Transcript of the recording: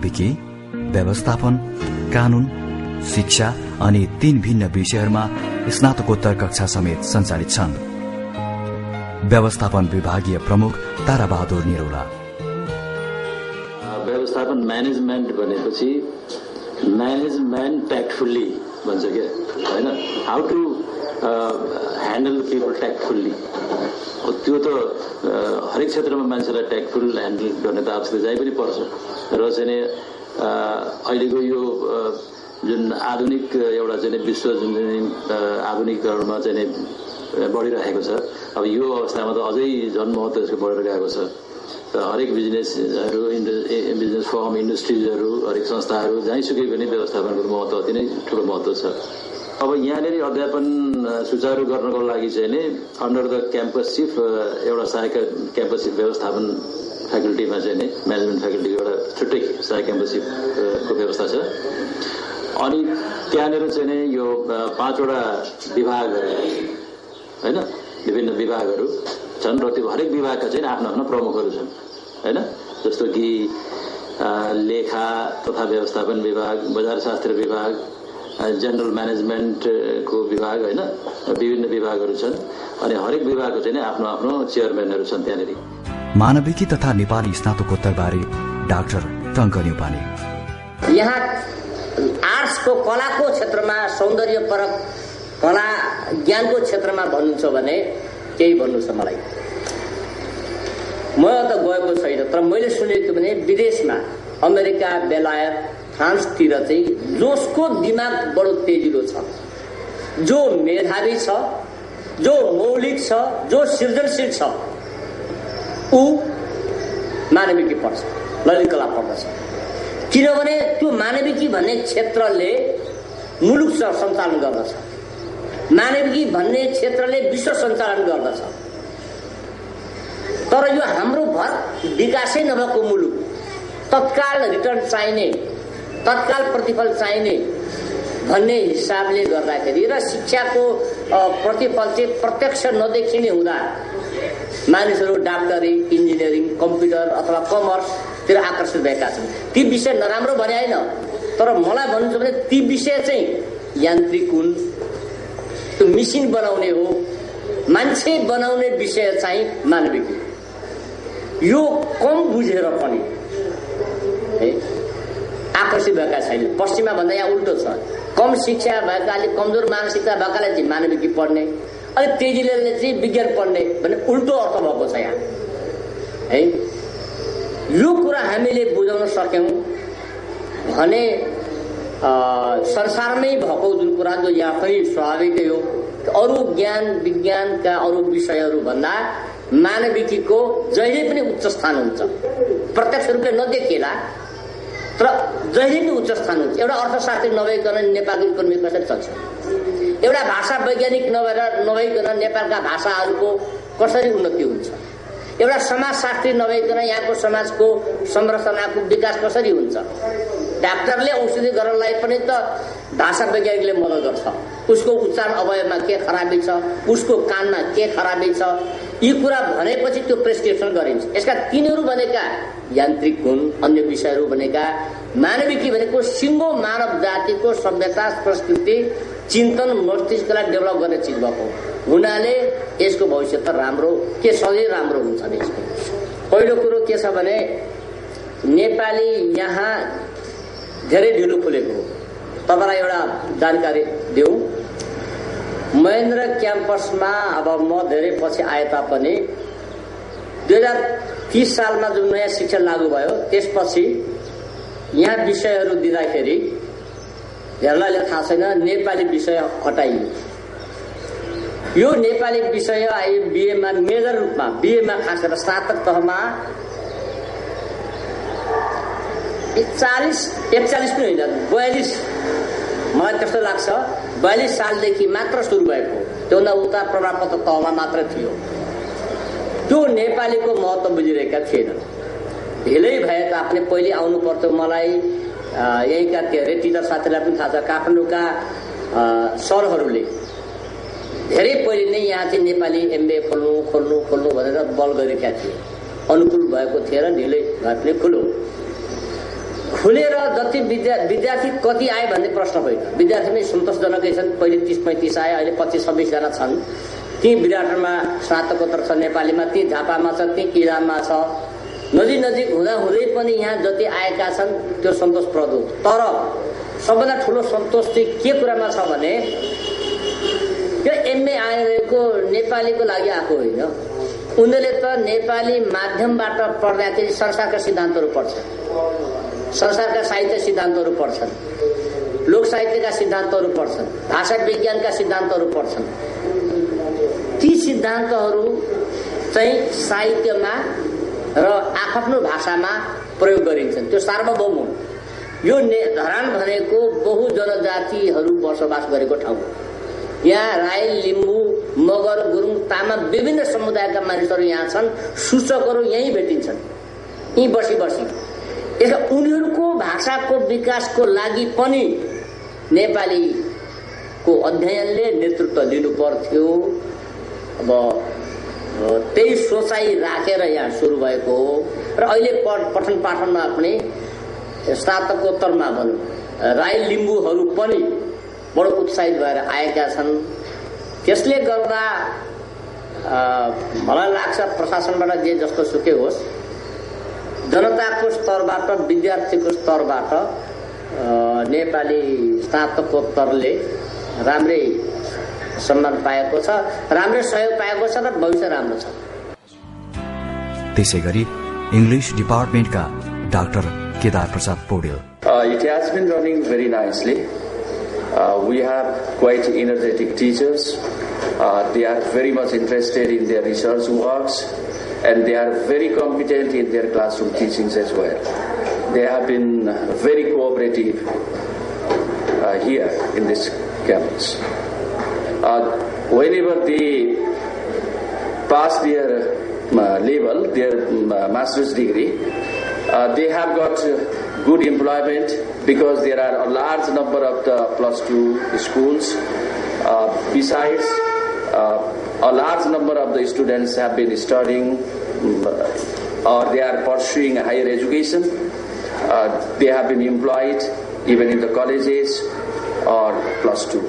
मानविकी, व्यवस्थापन, कानून, शिक्षा अनि 3 भिन्न विषयहरूमा स्नातकोत्तर कक्षा समेत सञ्चालित छन्। व्यवस्थापन विभागीय प्रमुख ताराबहादुर निरौला। व्यवस्थापन म्यानेजमेन्ट भनेपछि म्यानेजमेन्ट ट्याक्टफुल्ली भन्छ क्या, होइन? How to handle people tactfully. त्यो त हरेक क्षेत्रमा मान्छेलाई ट्याक्टफुल ह्यान्डल गर्ने त आवश्यकता जाइ पनि पर्छ। र चाहिँ अहिलेको यो जुन आधुनिक एउटा चाहिँ विश्व जुन आधुनिकीकरणमा चाहिँ बढिरहेको छ, अब यो अवस्थामा त अझै झन् महत्त्व यसको बढेर गएको छ। हरेक बिजनेसहरू, बिजनेस फर्म, इन्डस्ट्रिजहरू, हरेक संस्थाहरू जहीँसुकै पनि व्यवस्थापनको महत्त्व अति नै ठुलो महत्त्व छ। अब यहाँनिर अध्यापन सुचारू गर्नको लागि चाहिँ नि अन्डर द क्याम्पस चिफ एउटा सहायक क्याम्पस चिफ व्यवस्थापन फ्याकल्टीमा चाहिँ नि म्यानेजमेन्ट फ्याकल्टीको एउटा छुट्टै सहायक क्याम्पस चिफको व्यवस्था छ। अनि त्यहाँनिर चाहिँ नि यो 5वटा विभागहरू, होइन, विभिन्न विभागहरू छन् र त्यो हरेक विभागका चाहिँ आफ्नो आफ्नो प्रमुखहरू छन्, होइन? जस्तो कि लेखा तथा व्यवस्थापन विभाग, बजारशास्त्र विभाग, जनरल म्यानेजमेन्टको विभाग, होइन, विभिन्न विभागहरू छन्। अनि हरेक विभागको चाहिँ आफ्नो आफ्नो चेयरम्यानहरू छन् त्यहाँनिर। मानविकी तथा नेपाली स्नातकोत्तर बारे डाक्टर टङ्क न्यौपाने। यहाँ आर्ट्सको कलाको क्षेत्रमा, सौन्दर्यपरक कला ज्ञानको क्षेत्रमा भन्नुहुन्छ भने केही भन्नु छ मलाई। म त गएको छैन, तर मैले सुनेको भने विदेशमा अमेरिका, बेलायत, फ्रान्सतिर चाहिँ जसको दिमाग बडो तेजिलो छ, जो मेधावी छ, जो मौलिक छ, जो सृजनशील छ, ऊ मानविकी पढ्छ, ललित कला पढ्दछ। किनभने त्यो मानविकी भन्ने क्षेत्रले मुलुक सञ्चालन गर्दछ, मानविकी भन्ने क्षेत्रले विश्व सञ्चालन गर्दछ। तर यो हाम्रो भर विकासै नभएको मुलुक, तत्काल रिटर्न चाहिने, तत्काल प्रतिफल चाहिने भन्ने हिसाबले गर्दाखेरि र शिक्षाको प्रतिफल चाहिँ प्रत्यक्ष नदेखिने हुँदा मानिसहरू डाक्टरी, इन्जिनियरिङ, कम्प्युटर अथवा कमर्सतिर आकर्षित भएका छन्। ती विषय नराम्रो भने होइन, तर मलाई भन्नुहुन्छ भने ती विषय चाहिँ यान्त्रिक हुन्, त्यो मिसिन बनाउने हो, मान्छे बनाउने विषय चाहिँ मानविकी। यो कम बुझेर पनि आकर्षित भएका छैन। पश्चिममा भन्दा यहाँ उल्टो छ। कम शिक्षा भएका, अलिक कमजोर मानसिकता भएकाले चाहिँ मानविकी पढ्ने, अलिक तेजिलोले चाहिँ विज्ञान पढ्ने भन्ने उल्टो अर्थ भएको छ यहाँ, है? यो कुरा हामीले बुझाउन सक्यौँ भने संसारमै भएको जुन कुरा जो यहाँ पनि स्वाभाविकै हो, अरू ज्ञान विज्ञानका अरू विषयहरू भन्दा मानविकीको जहिले पनि उच्च स्थान हुन्छ। प्रत्यक्ष रूपले नदेखिएला तर जहिले पनि उच्च स्थान हुन्छ। एउटा अर्थशास्त्री नभइकन नेपाली इकोनोमी कसरी चल्छ? एउटा भाषा वैज्ञानिक नभइकन नेपालका भाषाहरूको कसरी उन्नति हुन्छ? एउटा समाजशास्त्री नभइकन यहाँको समाजको संरचनाको विकास कसरी हुन्छ? डाक्टरले औषधि गर्नलाई पनि त भाषा वैज्ञानिकले मद्दत गर्छ। उसको उच्चारण अवयवमा के खराबी छ, उसको कानमा के खराबी छ, यी कुरा भनेपछि त्यो प्रेस्क्रिप्सन गरिन्छ। यसका तिनीहरू भनेका यान्त्रिक हुन्, अन्य विषयहरू भनेका मानविकी भनेको सिङ्गो मानव जातिको सभ्यता, संस्कृति, चिन्तन, मस्तिष्कलाई डेभलप गर्ने चिज भएको हुनाले यसको भविष्य त राम्रो के सधैँ राम्रो हुन्छ नि। यसको पहिलो कुरो के छ भने नेपाली यहाँ धेरै ढिलो खुलेको हो। तपाईँलाई एउटा जानकारी देऊ, महेन्द्र क्याम्पसमा अब म धेरै पछि आए तापनि 2030 सालमा जुन नयाँ शिक्षा लागू भयो त्यसपछि यहाँ विषयहरू दिँदाखेरि धेरैलाई थाहा छैन, नेपाली विषय हटाइयो। यो नेपाली विषय आयो बिएमा मेजर रूपमा, बिएमा खास गरेर स्नातक तहमा 41 पनि होइन, 42 मलाई त्यस्तो लाग्छ 42 सालदेखि मात्र सुरु भएको। त्योभन्दा उता प्रमाणपत्र तहमा मात्र थियो। त्यो नेपालीको महत्त्व बुझिरहेका थिएनन्। ढिलै भए तापनि पहिले आउनु पर्थ्यो। मलाई यहीँका धेरै टिचर साथीलाई पनि थाहा छ, काठमाडौँका सरहरूले धेरै पहिले नै यहाँ चाहिँ नेपाली एमबीए खोल्नु भनेर बल गरिरहेका थिए। अनुकूल भएको थिएन, ढिलै भए पनि खुल्यो। खुलेर जति विद्यार्थी कति आए भन्ने प्रश्न होइन। विद्यार्थीमै सन्तोषजनकै छन्। पहिले 30-35 आए, अहिले 25-26 जना छन्। ती विराटमा स्नातकोत्तर छ, नेपालीमा ती झापामा छ, ती इलाममा छ। नजिक हुँदै पनि यहाँ जति आएका छन् त्यो सन्तोषप्रद हो। तर सबभन्दा ठुलो सन्तोष चाहिँ के कुरामा छ भने त्यो एमए आएको नेपालीको लागि आएको होइन। उनीहरूले त नेपाली माध्यमबाट पढ्दाखेरि संसारका सिद्धान्तहरू पढ्छन्, संसारका साहित्य सिद्धान्तहरू पढ्छन्, लोक साहित्यका सिद्धान्तहरू पढ्छन्, भाषा विज्ञानका सिद्धान्तहरू पढ्छन्। ती सिद्धान्तहरू चाहिँ साहित्यमा र आफ्नो भाषामा प्रयोग गरिन्छन्। त्यो सार्वभौम हो। यो धरान भनेको बहु जनजातिहरू बसोबास गरेको ठाउँ। यहाँ राई, लिम्बू, मगर, गुरुङ, तामाङ विभिन्न समुदायका मानिसहरू यहाँ छन्। सूचकहरू यहीँ भेटिन्छन्, यहीँ बसी। यसले उनीहरूको भाषाको विकासको लागि पनि नेपालीको अध्ययनले नेतृत्व लिनु पर्थ्यो। अब त्यही सोचाइ राखेर यहाँ सुरु भएको हो। र अहिले पठन पाठनमा पनि स्नातकोत्तरमा भनौँ राई लिम्बूहरू पनि बडो उत्साहित भएर आएका छन्। त्यसले गर्दा मलाई लाग्छ प्रशासनबाट जे जस्तो सुकै होस्, जनताको स्तरबाट, विद्यार्थीको स्तरबाट नेपाली स्नातकोत्तरले राम्रै सम्मान पाएको छ, राम्रै सहयोग पाएको छ र भविष्य राम्रो छ। त्यसैगरी इंग्लिश डिपार्टमेन्टका doctor Kedar Prasad Paudel, It has been running very nicely. We have quite energetic teachers. They are very much interested in their research works and they are very competent in their classroom teachings as well. They have been very cooperative here in this campus. Whenever they pass their level, their master's degree, they have got good employment because there are a large number of the +2 schools. Besides, a large number of the students have been studying or they are pursuing higher education. They have been employed even in the colleges or +2.